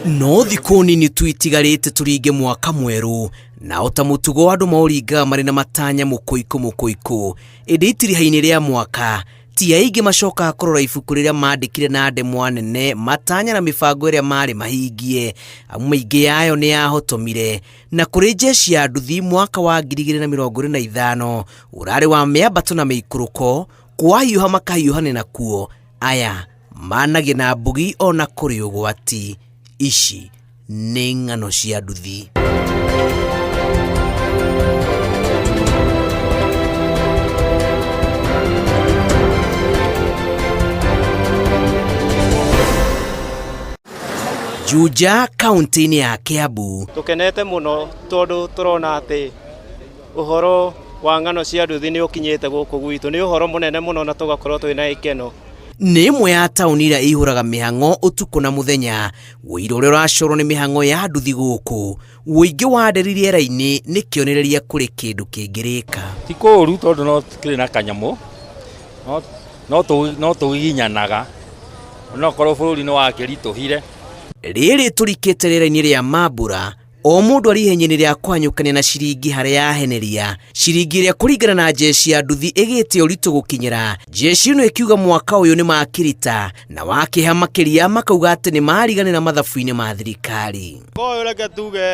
No thikũ nini tu itigarĩte tũringe mwaka mwerũ, na o ta mũtugo andũ maũringaga marĩ na matanya mũkũikũ mũkũikũ, ĩndĩ itiriha-inĩ rĩa mwaka ti aingĩ macokaga kũrora ibuku rĩrĩa mandĩkire na ndemwa nene matanya na mĩbango ĩrĩa marĩ mahingie, amu mĩingĩ yayo nĩ yahotomire. Na kũrĩ jeshi ya nduthi mwaka wa 2025 ũrarĩ wa mĩambato na mĩikũrũko, kwahiũha makahiũhania nakuo, aya managia na mbugi ona kũrĩ ũgwati. Ici nĩ ng'ano cia nduthi. Juja kaunti-inĩ ya Kiambu. Tũkenete mũno tondũ tũrona atĩ ũhoro wa ng'ano cia nduthi nĩ ũkinyĩte gũkũ gwitũ. Nĩ ũhoro mũnene mũno na tũgakorwo twĩna gĩkeno. Nĩ ĩmwe ya taũni iria ĩihũraga mĩhang'o ũtukũ na mũthenya. Ũira ũrĩa ũracorwo nĩ mĩhang'o ya nduthi gũkũ, ũingĩ wa nderi rĩera-inĩ nĩ kĩonereria kũrĩ kĩndũ kĩngĩrĩka. Ti kũũru tondũ no kĩrĩ na kanyamũ, no tũgiginyanaga onokorwo bũrũri nĩ wakĩritũhire. Rĩrĩ tũrikĩte rĩera-inĩ rĩa mambura, o mũndũ arĩ ihenya-inĩ rĩa kũhanyũkania na ciringi harĩa yaheneria. Ciringi ĩrĩa kũringana na jeshi ya nduthi ĩgĩte ũritũ gũkinyĩra. Jeshi ĩno ĩkiuga mwaka ũyũ nĩ makirita, na wakĩha makĩria makauga atĩ nĩ mariganĩra mathabu-inĩ ma thirikari. Mwaka ũyũ reke tuge,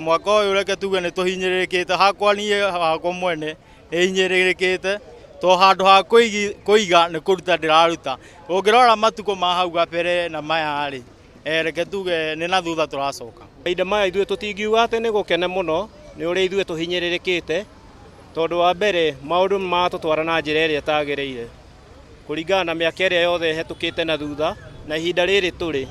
mwaka ũyũ reke tuge nĩ tũhinyĩrĩrĩkĩte, hakwa niĩ hakwa mwene nĩ hinyĩrĩrĩkĩte, to handũ ha kũiga nĩ kũruta ndĩraruta. Ũngĩrora matukũ ma hau gabere na maya rĩ, reke tuge nĩ na thutha tũracoka. Mahinda maya ithuĩ tũtingiuga atĩ nĩ gũkene mũno nĩ ũrĩa ithuĩ tũhinyĩrĩrĩkĩte, tondũ wa mbere maũndũ nĩ maratũtwara na njĩra ĩrĩa ĩtagĩrĩire. Kũringana na mĩaka ĩrĩa yothe ĩhetũkĩte na thutha na ihinda rĩrĩ tũrĩ,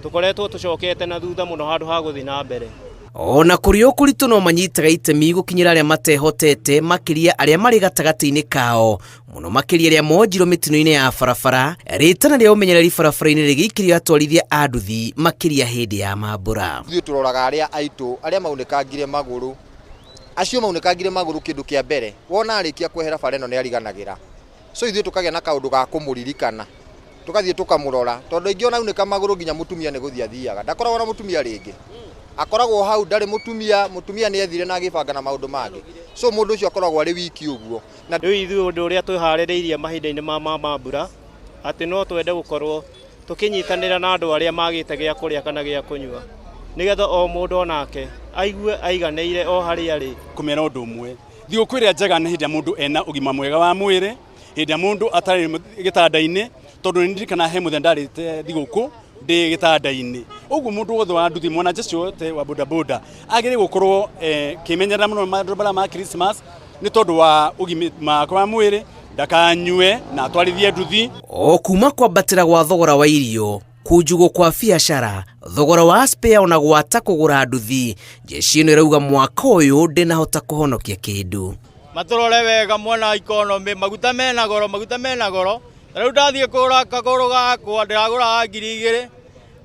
tũkoretwo tũcokete na thutha mũno handũ ha gũthiĩ na mbere. O na kũrĩ o kũritũ no manyitaga itemi gũkinyĩra arĩa matehotete makĩria arĩa marĩ gatagatĩ-inĩ kao mũno makĩria arĩa monjirwo mĩtino-inĩ ya barabara. Rĩtana rĩa ũmenyereri barabara-inĩ rĩgĩikĩrio atwarithia a nduthi makĩria hĩndĩ ya mambũra. Ithuĩ tũroraga arĩa aitũ arĩa maunĩkangire magũrũ, acio maunĩkangire magũrũ kĩndũ kĩa mbere wona arĩkia kwehera bara ĩno nĩ ariganagĩra. So ithuĩ tũkagĩa na kaũndũ ga kũmũririkana, tũgathiĩ tũkamũrora, tondũ aingĩ ona aunĩka magũrũ nginya mũtumia nĩ gũthiĩ athiaga, ndakoragwo na mũtumia rĩngĩ, akoragwo hau ndarĩ mũtumia, mũtumia nĩ ethire na agĩbanga na maũndũ mangĩ, so mũndũ ũcio akoragwo arĩ wiki ũguo. Na rĩu ithuĩ ũndũ ũrĩa twĩharĩrĩirie mahinda-inĩ ma mambura, atĩ no twende gũkorwo tũkĩnyitanĩra na andũ arĩa magĩte gĩa kũrĩa kana gĩa kũnyua, nĩgetha o mũndũ onake aigue aiganĩire o harĩa arĩ. Kũmera ũndũ ũmwe, thigũkũ ĩrĩa njega nĩ hĩndĩ ĩrĩa mũndũ ena ũgima mwega wa mwĩrĩ, hĩndĩ ĩrĩa mũndũ atarĩ gĩtanda-inĩ, tondũ nĩ ndirikanaga he mũthenya ndarĩte thigũkũ ndĩ gĩtanda-inĩ. Ũguo mũndũ wothe wa nduthi, mwananjeshi wothe wa bodaboda agĩrĩire gũkorwo akĩmenyerera mũno maũndũ marĩa ma Christmas nĩ tondũ wa ũgima wake wa mwĩrĩ, ndakanyue na atwarithie nduthi. O kuma kwambatĩra gwa thogora wa irio, kunjugwo kwa biacara, thogora wa spare ona gwata kũgũra nduthi, jeshi ĩno ĩrauga mwaka ũyũ ndĩnahota kũhonokia kĩndũ. Matũrore wega mwena wa economy, maguta mena goro, maguta mena goro. Ta rĩu ndathiĩ kũgũra kagũrũ gakwa ndĩragũraga 2000,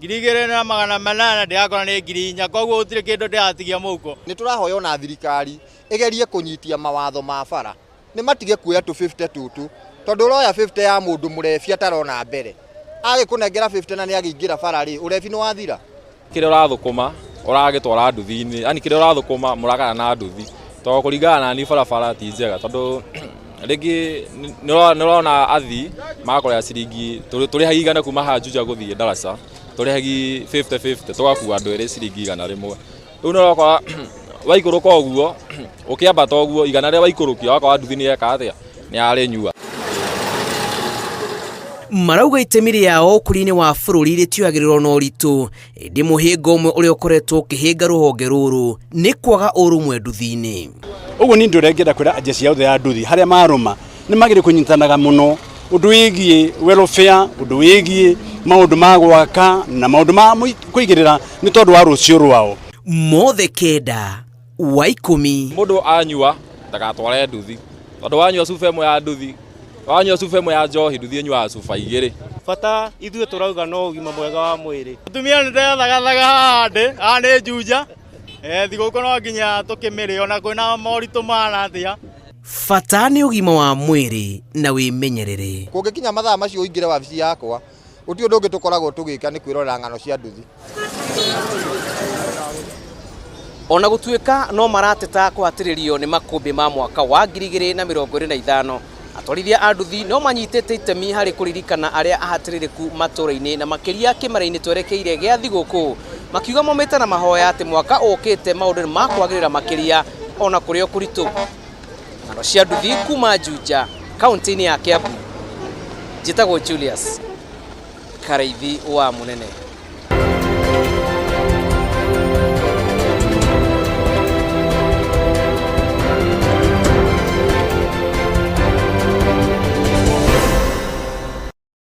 2800 ndĩrakora nĩ 4000, koguo gũtirĩ kĩndũ ndĩratigia mũhuko. Nĩ tũrahoya ona thirikari ĩgerie kũnyitia mawatho ma bara, nĩ matige kuoya tũ 50 tũtũ, tondũ ũroya 50 ya mũndũ mũrebi atarona mbere, agĩkũnengera 50 na nĩ agĩingĩra bara rĩ, ũrebi nĩ wathira? Kĩrĩa ũrathũkũma ũragĩtwara nduthi-inĩ, yani kĩrĩa ũrathũkũma mũragaya na nduthi, tondũ kũringana na niĩ barabara ti njega, tondũ rĩngĩ nĩ ũrona athii magakũrĩha ciringi, tũrĩhagia igana kuma haha Juja gũthiĩ Ndaraca, tũrĩhagia 50 50 tũgakua andũ erĩ ciringi 100. Rĩu nĩ ũrakora waikũrũka ũguo, ũkĩambata ũguo, igana rĩrĩa waikũrũkia ũgakora nduthi nĩ yeka atĩa, nĩ yarĩnyua. Marauga itemi rĩao ũkũria-inĩ wa bũrũri rĩtioyagĩrĩrwo na ũritũ, ĩndĩ mũhĩnga ũmwe ũrĩa ũkoretwo ũkĩhĩnga rũhonge rũrũ nĩ kwaga ũrũmwe nduthi-inĩ. Ũguo niĩ ndũrĩa ingĩenda kwĩra jeshi yothe ya nduthi harĩa marũma nĩ magĩrĩire kũnyitanaga mũno ũndũ wĩgiĩ welfare, ũndũ wĩgiĩ maũndũ ma gwaka na maũndũ ma kũigĩrĩra nĩ tondũ wa rũciũ rwao. Mothe kenda wa ikũmi. Mũndũ anyua ndagatware nduthi, tondũ wanyua cuba ĩmwe ya nduthi, wanyua cuba ĩmwe ya njohi nduthi ĩnyuaga cuba igĩrĩ. Bata ithuĩ tũrauga no ũgima mwega wa mwĩrĩ. Mũtumia nĩ ndethagathaga haha ndĩ, haha nĩ Juja, thigũkũ no nginya tũkĩmĩrĩe ona kwĩna moritũ mahana atĩa. Bata nĩ ũgima wa mwĩrĩ na wĩmenyerere. Kũngĩkinya mathaa macio ũingĩre wabici yakwa, Gũtirĩ ũndũ ũngĩ tũkoragwo tũgĩka nĩ kwĩrorera ng'ano cia nduthi. Ona gũtuĩka no marateta kũhatĩrĩrio nĩ makũmbĩ ma mwaka wa 2025, atwarithia a nduthi no manyitĩte itemi harĩ kũririkana arĩa ahatĩrĩrĩku matũũra-inĩ na makĩria kĩmera-inĩ twerekeire gĩa thigũkũ, makiuga maumĩte na mahoya atĩ mwaka ũkĩte maũndũ nĩ makwagĩrĩra makĩria ona kũrĩ o kũritũ. Ng'ano cia nduthi kuma Juja, kaunti-inĩ ya Kiambu. Njĩtagwo Julius Karaithi wa Mũnene.